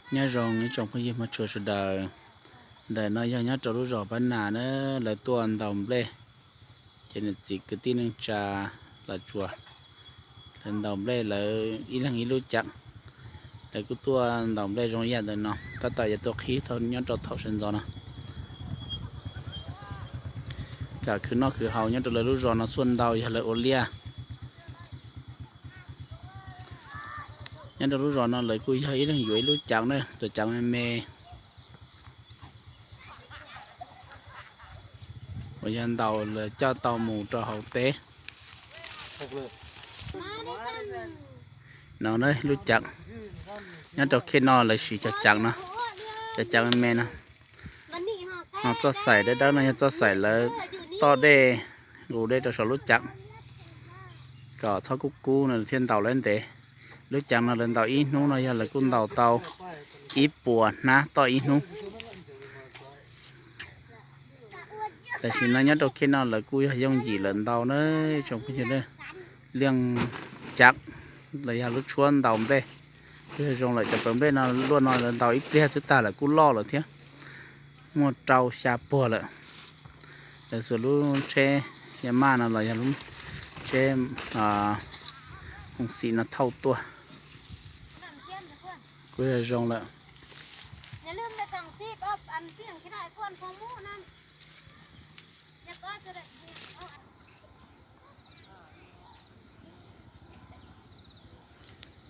Nyob zoo ib tsoom phooj ywg Hmoob tshua sawv daws. Ntawm no yog nyob rau lub zos Pab Nas na, lawv tuaj ntaus nplej. Ces niam txiv kwv tij neej tsa Los Tsuas, lawv ntaus nplej lawv ib leeg ib lub cav. Lawv kuj tuaj ntaus nplej zoo ib yam ntawm no, tab tom yuav tuaj qhib nyob rau thaum sawv ntxov no. Kam khwv noj khwv haus nyob rau lawv lub zos no xuaj ntau yog lawv ua liaj. Nyob rau lub zos no lawv kuj yog ib leeg yuav ib lub cav na, cov cav me me uas yog ntaus lawv coj tau mus rau hauv teb. No na lub cav, nyob rau khej no lawv siv cov cav no, cov cav me me no. No txoj xaim dawb dawb no yog txoj xaim lawv toj dej, nqus dej rau saum lub cav kom txhob kub kub no thiaj ntaus lawv ntev. Lub cav no lawv ntaus ib hnub no yog lawv kuj ntaus tau ib puas hnab toj ib hnub. Tam sim no nyob rau khej no lawv kuj yog yooj yim lawm ntau na, tsoom phooj ywg. Liaj cav los yog lub tshuab ntaus nplej kuj yog zoo lawm. Cov pawv nplej no luaj no lawv ntaus ib pliag xwb tag lawm kuj loj lawm thiab, muaj rau xya puag lawm. Lawv xuas lub tsheb Yamaj no los yog lub tsheb Hoo Xim no thauj tuaj kuj yog zoo lawm.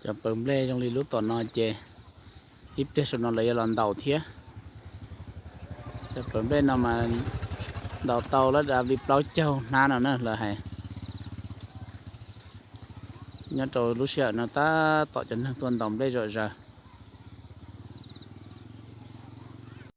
Cov pawv nplej zoo li lub tom no ces ib pliag saum no lawv yuav los ntaus thiab. Cov pawv nplej no mas ntaus tau lawm li plaub caug hnab no na lawv hais. Nyob rau lub sij hawm no tab tom cov neeg tuaj ntaus nplej zom zaws.